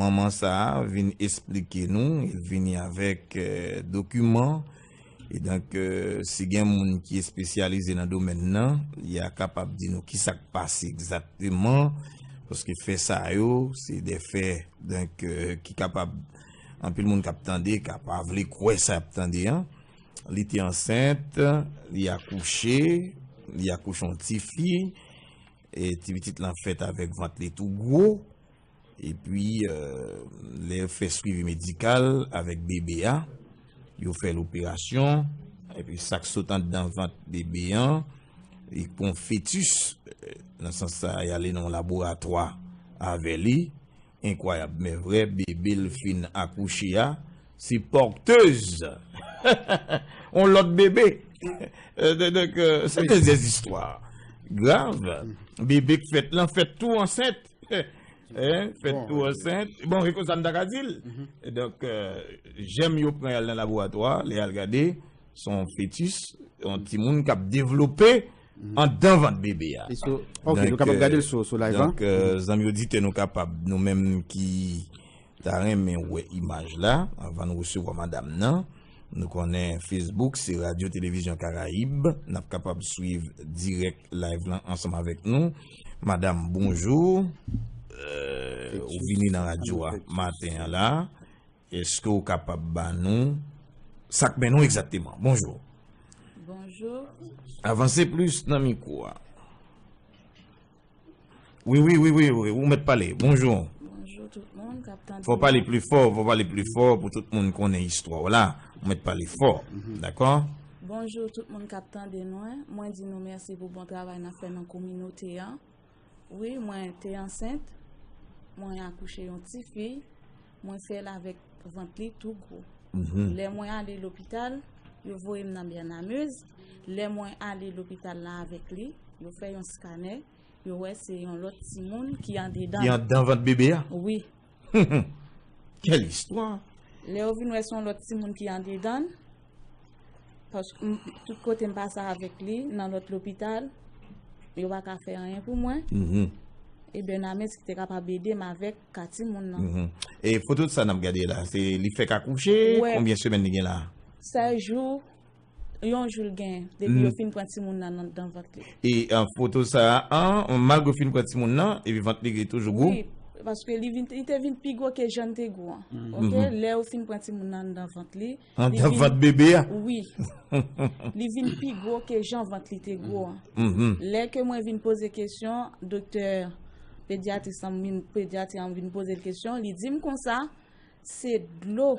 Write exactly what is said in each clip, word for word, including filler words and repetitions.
manman sa a vin esplike nou, li vini avèk, eh, dokiman. E donk, eh, si gen moun ki espesyalize nan domèn nan, y a kapab di nou ki sa k pase egzakteman, paske fè sa yo, se de fè, donk, eh, ki kapab, anpil moun k ap tande, ka pa vle kwè sa y ap tande an. Li te ansent, li akouche, li akouche yon tifi, e ti pitit lan fèt avèk vant li tou gwo. Epi, eh, lè yo fè swivi medikal avèk bebe a, yo fè loperasyon, epi sa k sot anndan vant bebe an, li pran fetis, eh, nan sans sa, y ale nan yon laboratwa avè li. Enkwayab, men vrè, bebe l fin akouche a, se pòktez. On lòt bebe. Eh, de- Donk, eh, se de zistwa grav. Bebe k fèt lan, fèt tou ansent. Hein, fèt tou ansent. Bon, e konsa m ta ka di l. E donk, eh, janm yo pran y al nan laboratwa, lè y al gade, se yon fetis, yon timoun k ap devlope anndan vant bebe a. E so- ok, nou kapab gade l sou, sou live la. Donk, eh, zanmi oditè, nou kapab, nou menm ki ta renmen wè imaj la, anvan nou resevwa madam nan, nou konnen Facebook, se Radyo Televizyon Karayib, n ap kapab swiv dirèk live lan ansanm avèk nou. Madam, bonjou. Eh, ou vini nan radyo a maten an la. Èske ou kapab ba nou sa k mennen w egzakteman? Bonjou. Bonjou. Avanse plis nan mikwo a. Wi, wi, wi, wi, wi, ou mèt pale. Bonjou. Bonjou tout moun k ap tande. Fò w pale pli fò, fò w pale pli fò pou tout moun konnen istwa w la. Ou mèt pale fò. Dakò? Bonjou tout moun k ap tande nou, en. Mwen di nou mèsi pou bon travay n ap fè nan kominote an. Wi, mwen te ansent. Mwen akouche yon tifi. Mwen fè l avèk vant li tou gwo. Lè mwen ale lopital, yo voye m nan Bènamez. Lè mwen ale lopital la avèk li, yo fè yon skanè, yo wè se yon lòt timoun ki andedan. Ki anndan vant bebe a? Wi. Kèl istwa! Lè yo vin wè se yon lòt timoun ki andedan l, paske m- tout kote m pase avèk li, nan lòt lopital, yo pa ka fè anyen pou mwen. E Bènamez ki te kapab ede m avèk ka timoun nan. E foto sa n ap gade la, se li fèk akouche? Konbyen semèn li gen la? Sèz jou, yon jou l gen, depi yo fin pran timoun nan anndan vant li. E, eh, foto sa a, malgre yo fin pran timoun nan, epi vant li toujou gwo? Wi, paske li vin, li te vin pi gwo ke jan l te gwo an. Ok? Lè yo fin pran timoun nan anndan vant li, anndan vant bebe a? Wi. Li vin pi gwo ke jan vant li te gwo an. Lè ke mwen vin poze kesyon, doktè pedyatris lan vin, pedyatri an vin poze l kesyon, li di m konsa, se dlo,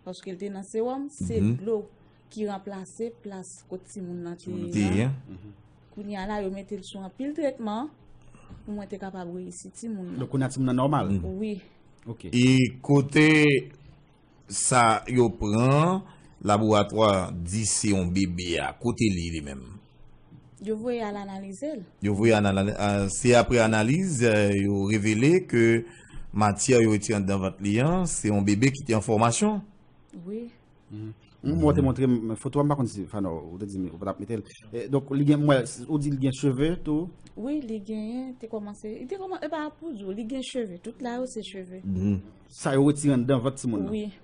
paske l te nan sewòm, se dlo ki ranplase plas kot timoun nan te ye an. Kounye a la, yo mete l sou anpil tretman pou mwen te kapab reyisi timoun nan. Donk, kounye a timoun nan nòmal? Wi. Ok. E kote sa yo pran, laboratwa di se yon bebe a, kote li, li menm? Yo voye al analize l. Yo voye al analize, se apre analiz, eh, yo revele ke matyè yo retire anndan vant li an, se yon bebe ki te an fòmasyon. Wi. Mwen te montre m foto a, m pa konn si Fanò, ou te di m ou pa t ap mete l. Eh, donk, li gen, mwen, ou di li gen cheve tou? Wi, li genyen, te kòmanse, li te kòmanse, e pa pou di w, li gen cheve, tout la yo se cheve. Sa yo retire anndan vant timoun nan? Wi.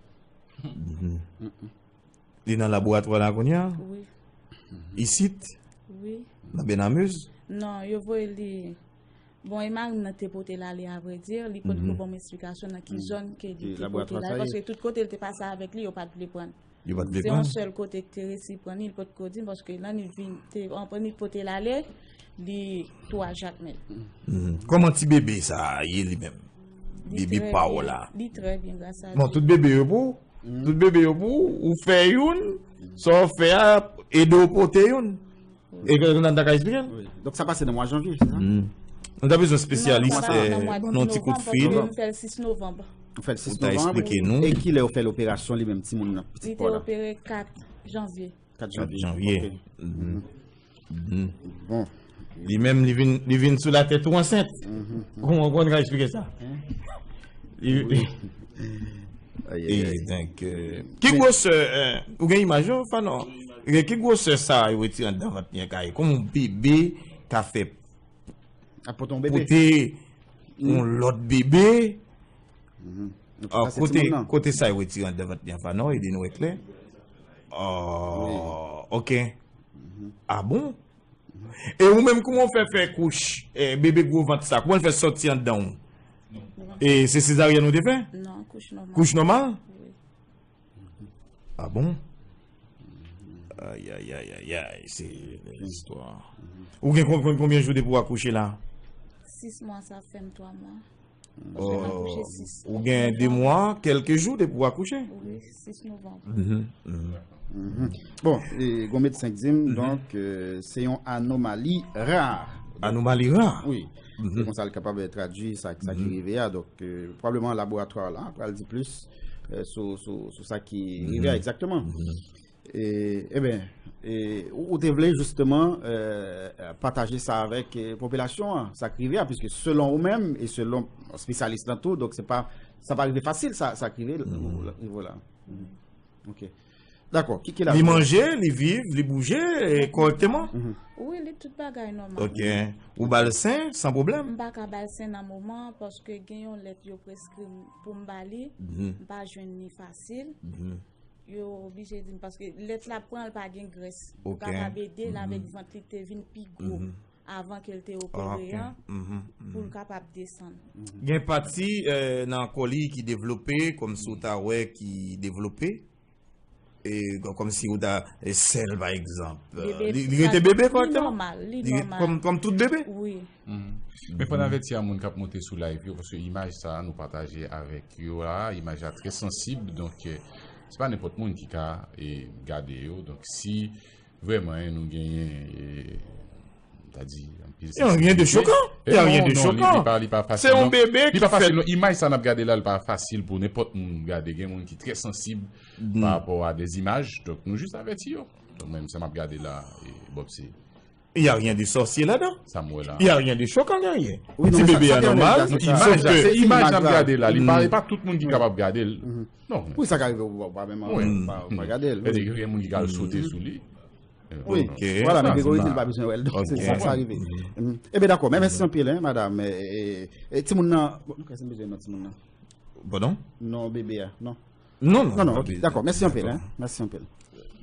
Li nan laboratwa la kounye a? Wi. Isit? Wi. Nan Bènamez? Non, yo voye li. Bon, e mari m nan te pote l ale, avrèdi, li potko ban m esplikasyon nan ki zòn ke li te pote l ale, paske tout kote l te pase avèk li, yo pa t vle pran l. Yo pa t vle pran l? Se yon sèl kote ki te resi pran li, li potko di m, paske lè li vin, te, anpwen li pote l ale, li twa Jakmèl. Kòman ti bebe sa a ye li menm? Bebe pa w la? Li trè byen, gras a Dye. Bon, tout bebe yo pou ou? Tout bebe yo pou ou? Ou fè youn, sa w fè a, ede w pote youn. E ke nou ta ka eksplike l? Wi. Donk, sa pase nan mwa janvye, se sa? Nou ta bezwen espesyalis, eh, nan yon ti kout fil. Mwen fè l sis novanm. Ou fè l sis novanm? Ou ta eksplike nou. E kilè yo fè l operasyon li menm, timoun nan, pitit pa w la? Li te opere kat janvye. Kat janvye. Kat janvye. Ok. Bon. Li menm, li vin, li vin sou latè tou ansent. Ou konprann, ka eksplike sa? Li, li, e, donk, eh, ki gwosè, eh, ou gen imaj yo, Fanò? Ki gwosè sa yo retire anndan vant li an ka ye? Kòman yon bebe ka fè pote yon lòt bebe? Mhm. Donk, ah, sa se kote, timoun nan. Kote sa yo retire anndan vant li an, Fanò, ede nou eklè? Oh, ok. Ah bon? E ou menm, kouman w fè fè kouch, eh, bebe gwo vant sa? Kouman l fè sòti anndan w? E se sezaryèn ou te fè? Non, kouch nòmal. Kouch nòmal? Wi. Ah bon? Ay, ay, ay, ay, ay, se istwa. Ou gen kon-, kon-, konbyen jou depi w akouche la? Sis mwa, sa fè m twa mwa. Paske m akouche sis. Ou gen de mwa, kèlke jou depi w akouche? Wi, sis novanm. Mhm, mhm. Mhm. Bon, e, gon medsen k di m, donk, euh, se yon anomali ra. Anomali ra? Wi. Se konsa l kapab tradui sa, sa ki rive a. Donk, euh, pwobableman laboratwa la pral di plis, euh, sou, sou, sou sa ki rive a egzakteman. E, eben, e, ou, ou te vle jisteman, euh, pataje sa avèk, euh, popilasyon an, sa k rive a, piske selon ou menm e selon espesyalis lan tou, donk se pa, sa pa rive fasil, sa, sa k rive, rive la. Ok. Dakò. Ki, ki la? Li manje, li viv, li bouje, e, kòrèkteman? Wi, li tout bagay nòmal. Ok. Ou ba l sen, san pwoblèm? M pa ka ba l sen nan moman an, paske gen yon lèt yo preskri m pou m ba li, m pa jwenn li fasil. Yo oblije di m, paske lèt la pran l pa gen grès. Yo kapab ede l avèk vant li te vin pi gwo avan ke l te opere an, pou l kapab desann. Gen pati, eh, nan kò li ki devlope, kòmsi w ta wè ki devlope, e, kò-, kòmsi w ta, e, sèl, pa egzanp. Eh, li, li rete bebe kòrèkteman? Li nòmal, li nòmal. Kòm, kòm tout bebe? Wi. Men fò n avèti a moun k ap monte sou live yo, paske imaj sa a nou pataje avèk yo la, imaj la trè sansib, donk, eh, se pa nenpòt moun ki ka, eh, gade yo. Donk, si vrèman, eh, nou genyen, eh, m ta di, anpil sensibilite. Il y a rien de choquant. Il y a rien de choquant. Se yon bebe ki fèt. Li pa fasil, non. Imaj sa n ap gade la, li pa fasil pou nenpòt moun gade. Gen moun ki trè sansib pa rapò a dè imaj. Donk, nou jis avèti yo. Donk, menm sa m ap gade la, eh, Bob, se Il y a rien de sorcier là-dedans. Sa m wè la. Il y a rien de choquant derrière. Ti bebe a nòmal. Non, imaj la, se imaj n ap gade la. Li pa, e pa tout moun ki kapab gade l. Non. Wi, sa ka rive ou pa menm, ou pa, ou pa gade l. Gen moun ki ka al sote sou li. Wi. Vwala, men Gregori di l pa bezwen wè l, donk se sa, sa rive. Eben, dakò, men mèsi anpil, en, madanm. E, e, e, timoun nan, bon, nou ka bezwen non timoun nan. Padon? Non, bebe a, non. Non, non, non, non, ok, dakò. Mèsi anpil, en. Mèsi anpil.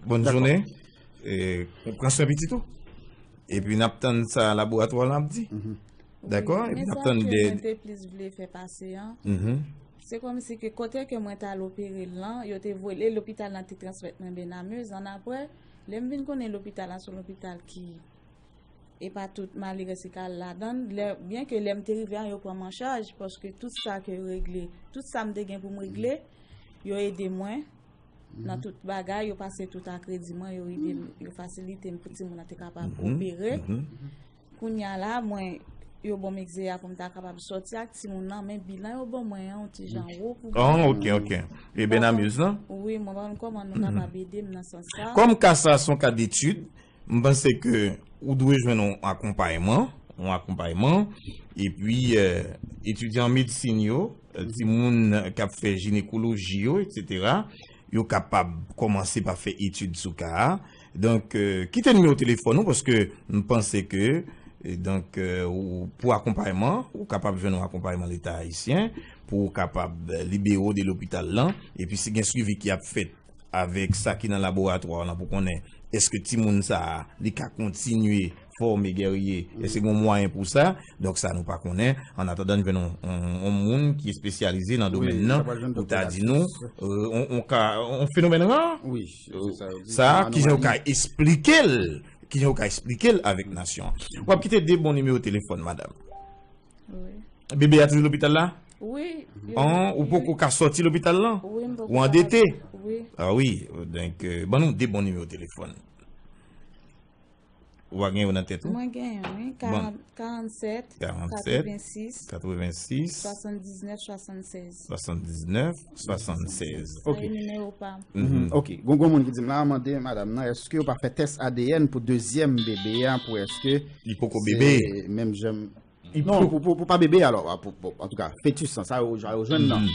Bòn jounen. E, ou pran swen pitit ou. Epi n ap tann sa laboratwa lan ap di. Dakò? Epi n ap tann de. Mesaj ke mwen te plis vle fè pase an, se kòmsi ke kote ke mwen t al opere l lan, yo te voye l, lopital lan te transmèt mwen Benameuse. Annapre, lè m vin konnen lopital lan se yon lopital ki e pa tout malerèz ki ka al ladan l. Lè, byen ke lè m te rive an, yo pran m an chaj, paske tout sa ke yo regle, tout sa m te gen pou m regle, yo ede mwen nan tout bagay, yo pase tout a kredi mwen, yo ede m, yo fasilite m pou timoun nan te kapab opere. Kounye a la, mwen, yo ban m egzeyè pou m ta kapab sòti ak timoun nan, men bilan yo ban mwen an, yon ti jan wo pou mwen. Ah, ok, ok. E Benameuse lan? Wi, mwen pa konn kòman nou kapab ede m nan sans sa. Kòm ka sa se yon ka detid, m panse ke ou dwe jwenn yon akonpayman, yon akonpayman, epi, eh, etidyan an medsin yo, eh, timoun k ap fè jinekoloji yo, etsetera, yo kapab kòmanse pa fè etid sou ka a. Donk, eh, kite nimewo telefòn ou, paske m panse ke, eh, donk, eh, ou, pou akonpayman, ou kapab jwenn yon akonpayman Leta ayisyen, pou w kapab, eh, libere w de lopital lan, epi si gen swivi ki ap fèt, avèk sa ki nan laboratwa w lan pou konnen èske timoun sa a, li ka kontinye fòme gèrye, èske gen yon mwayen pou sa? Donk sa nou pa konnen. Annatandan, n jwenn yon, yon, yon moun ki espesyalize nan domèn nan pou ta di nou, euh, yon, yon ka, yon fenomèn ra. Wi, se sa yo di. Sa, kijan yo ka esplike l, kijan yo ka esplike l avèk nasyon an. W ap kite de bon nimewo telefòn, madanm. Wi. Bebe a toujou lopital la? Wi. An, ou poko ka sòti lopital lan? Wi, m poko ka. Ou andete? Wi. Ah wi, donk, euh, ban nou de bon nimewo telefòn. Ou pa gen yo nan tèt ou? Mwen gen yon, wi. Karant, karannsèt, karannsèt, katrevensis, katrevensis, swasanndiznèf, swasannsèz. Swasanndiznèf, swasannsèz. Ok. Sa e nimewo pa m. Mhm. Ok. Gon, gon moun ki di m la, mande madanm nan, èske yo pa fè tès A D N pou dezyèm bebe a, pou èske li poko bebe, se menm jan? Non, pou, pou, pou pa bebe, alò, pou, pou, antouka, fetis lan, sa yo, sa yo jwenn nan.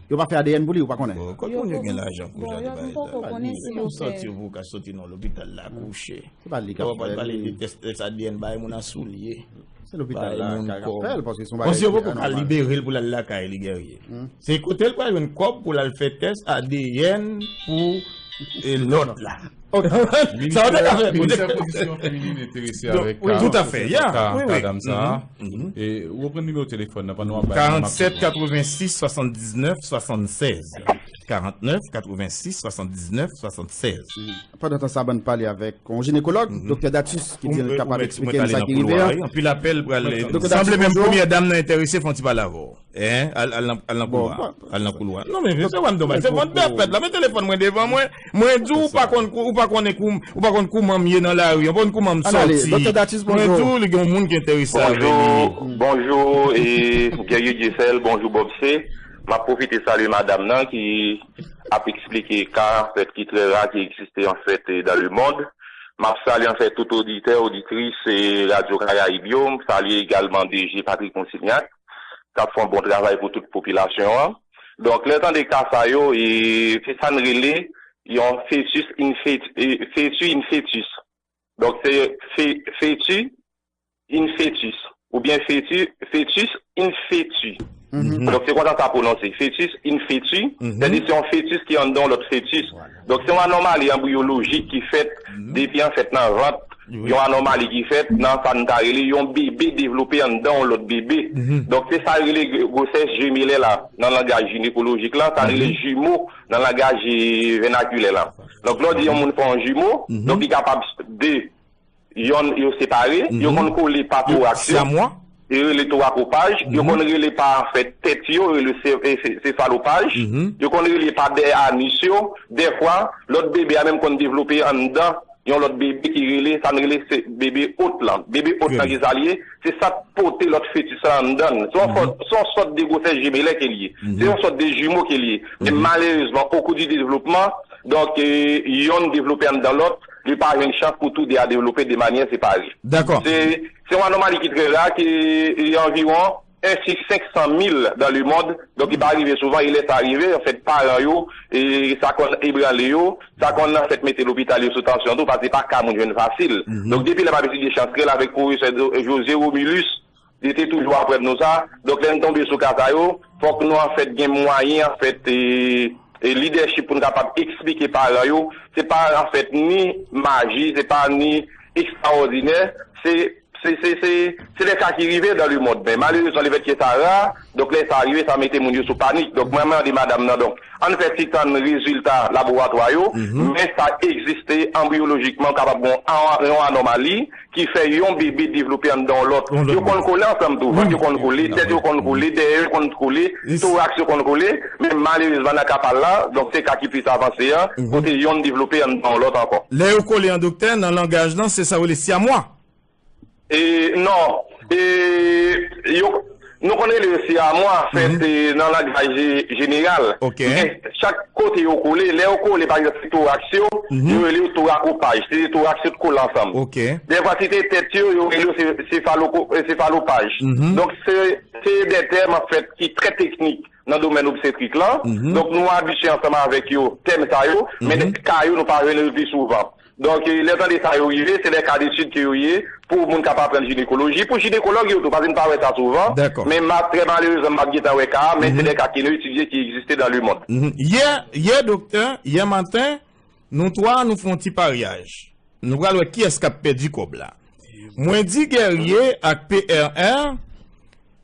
Yo pa fè A D N pou li, ou pa konnen? Bon, kot moun yo gen lajan pou jan de bagay sa? Yo poko konnen si yo fè. Ou sòti, ou ka sòti nan lopital la, kouche. Se pa li k ap fè. Ou pa pale de tès, tès A D N, bay moun an soulye. Se lopital la k ap fè l, paske se yon bagay ki anòmal. Bon, si yo poko ka libere l pou l al lakay li, Guerrier. Se kote l pral jwenn kòb pou l al fè tès A D N pou e, lòt la. Sa w te ka fè. Ministè Pwodiksyon Feminin enterese avèk ka, ka dam sa a. E ou reprann nimewo telefòn nan pandan w ap bay. Karant sèt katrevensis swasanndiznèf swasannsèz. Karant nèf katrevensis swasanndiznèf swasanndiznèf. Pandan tan sa, bann pale avèk yon jinekològ, Doktè Datus, ki di l kapab eksplike n sa ki rive a. Anpil apèl pral. Sanble menm premyè dam nan enterese fè yon ti pale avè w. Al nan koulwa. Al nan koulwa. Non, men se wè m domaj. Se vant bèf fèt la. Men telefòn mwen devan mwen. Mwen di w, ou pa konn kou, ou pa konnen kou, ou pa konn kouman m ye nan lari, ou pa konn kouman m sòti. Mwen di w, li gen yon moun ki enterese avè li. Bonjou, bonjou, e, Guerrier Dieuseul, bonjou, Bob C. M ap pwofite salye madanm nan ki ap eksplike ka, anfèt, ki trè ra, ki egziste, anfèt, e, dans le monde. M ap salye, anfèt, tout oditè, oditris, e, Radyo Karayib yo. M salye egalman D G Patrick Monsignac, k ap fè yon bon travay pou tout popilasyon an. Donk, lè tande ka sa yo, e, se sa n rele yon fetus in fetu, e, fetu in fetus. Donk, se fe-, fetu in fetus, oubyen fetu, fetus in fetu. Donk, se konsa sa pwononse, fetus in fetu, sètadi se yon fetus ki anndan yon lòt fetus. Donk, se yon anòmali anbriyolojik ki fèt depi, anfèt, nan vant, yon anòmali ki fèt nan sa n ta rele yon bebe devlope anndan yon lòt bebe. Donk, se sa yo rele gwosès jemelè la, nan langaj jinekolojik la, sa n rele jimo nan langaj, e, vènakilè la. Donk, lè w di yon moun fè yon jimo, donk, li kapab de yonn yo separe, yo konn kole pa toraks yo, yo rele torakopaj, yo konn rele pa, anfèt, tèt yo, yo rele se-, e, se-, sefalopaj, yo konn rele pa dèyè anis yo, dèfwa, lòt bebe a menm konn devlope anndan yon lòt bebe ki rele, sa n rele se bebe ot lan. Bebe ot lan ki sa l ye? Se sa k pote lòt fetis la anndan l. Se yon fò-, se yon sòt de gwosès jemelè ke l ye. Se yon sòt de jimo ke l ye. Men malerezman, au cours du développement, donk, e, yonn devlope anndan lòt, li pa jwenn chans pou tou de a devlope de manyè separe. Dakò. Se, se yon anòmali ki trè ra, ki, e, anviwon un sur cinq cent mille dans le monde. Donk, li pa rive souvan, e lè sa rive, anfèt, paran yo, e sa konn ebranle yo, sa konn, anfèt, mete lopital yo sou tansyon tou, paske se pa ka moun jwenn fasil. Donk, depi lè m ap etidye chans kreyòl avèk pwofesè Do-, José Romulus, li te toujou aprann nou sa. Donk, lè n tonbe sou ka sa yo, fòk nou, anfèt, gen mwayen, anfèt, e, e lidèchip pou n kapab eksplike paran yo. Se pa, anfèt, ni maji, se pa ni ekstraòdinè, se, se, se, se, se de ka ki rive dans le monde. Men malerezman, lefètke sa ra, donk lè sa rive, sa mete moun yo sou panik. Donk, mwen mande madanm nan, donk, ann fè ti tann rezilta laboratwa yo, men sa egziste anbriyolojikman, kapab gen yon, yon anòmali ki fè yon bebe devlope anndan yon lòt. Yo konn kole ansanm tou, vant yo konn kole, tèt yo konn kole, dèyè yo konn kole, toraks yo konn kole, men malerezman nan ka pa l la, donk se ka ki plis avanse an, kote yonn devlope anndan yon lòt ankò. Lè yo kole an, doktè, nan langaj lan, se sa yo rele syamwa. E, non. E, yo, nou konn rele yo syamwa, anfèt, e, nan langaj je-, jeneral. Men chak kote yo kole, lè yo kole, pa egzanp, se toraks yo, yo rele yo torakopaj, se toraks yo t kole ansanm. Dèfwa, si se tèt yo, yo rele yo se-, sefaloko-, e, sefalopaj. Donk, se, se de tèm, anfèt, ki trè teknik nan domèn obstetrik lan. Donk, nou abitye ansanm avèk yo, tèm sa yo, men ka yo, nou pa jwenn yo pi souvan. Donk, e, lè tande sa yo rive, se de ka detid ke yo ye, pou moun k ap aprann jinekoloji, pou jinekològ yo tou, paske n pa wè sa souvan. Men ma-, trè malerezman, m ap gentan wè ka a, men se de ka ke nou etidye ki egziste dans le monde. Yè, yè, doktè, yè maten, nou twa, nou fè yon ti paryaj. Nou pral wè kiyès k ap pèdi kòb la. Mwen di Guerrier ak P R R,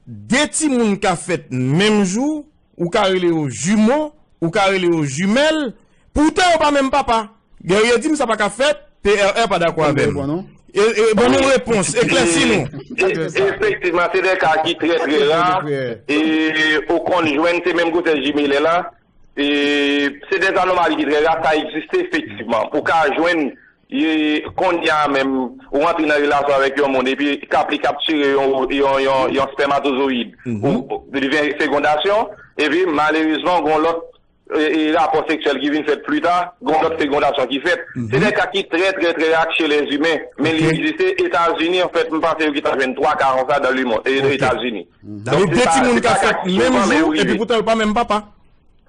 de timoun ka fèt menm jou, ou ka rele yo jimo, ou ka rele yo jimèl, poutan yo pa menm papa. Guerrier di m sa pa ka fèt, P R R pa dakò avè m. E, e, ban nou repons, eklèsi nou. E, efektivman, se de ka ki trè, trè ra. E, ou konn jwenn se menm gwosès jimèl la. E, se de anòmali ki trè ra, sa egziste efektivman. Ou ka jwenn, e, kounye a menm, ou antre nan relasyon avèk yon moun, epi kap-, li kaptire yon, yon, yon, yon spèmatozoyid. Ou, li vin fegondasyon, epi malerezman, gon lòt, e, e, rapò seksyèl ki vin fèt pli ta, gon lòt fegondasyon ki fèt. Se de ka ki trè, trè, trè ra chez les humains. Men li egziste Etazini, anfèt, m panse yo gentan jwenn twa ka konsa dans le monde, e, Etazini. Donk, de timoun ka fèt menm jou, epi poutan yo pa menm papa.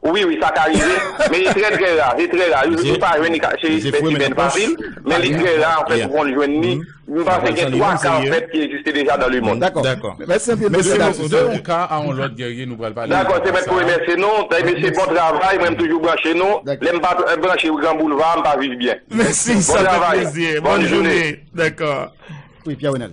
Wi, wi, sa ka rive, men li trè, trè ra, li trè ra. Ou pa jwenn li ka- se espèsimen fasil, men li trè ra, anfèt, pou konn jwenn li. M panse gen twa ka, anfèt, ki egziste deja nan lemonn. Dakò. Mèsi anpil, mesye. Dakò, se mèt pou remèsye nou. Mesye, bon travay. Mwen, m toujou branche nou. Lè m pa branche Gran Boulva, m pa viv byen. Mèsi, sa fè plezi. Bòn jounen. Dakò. Wi, Pierre Renel.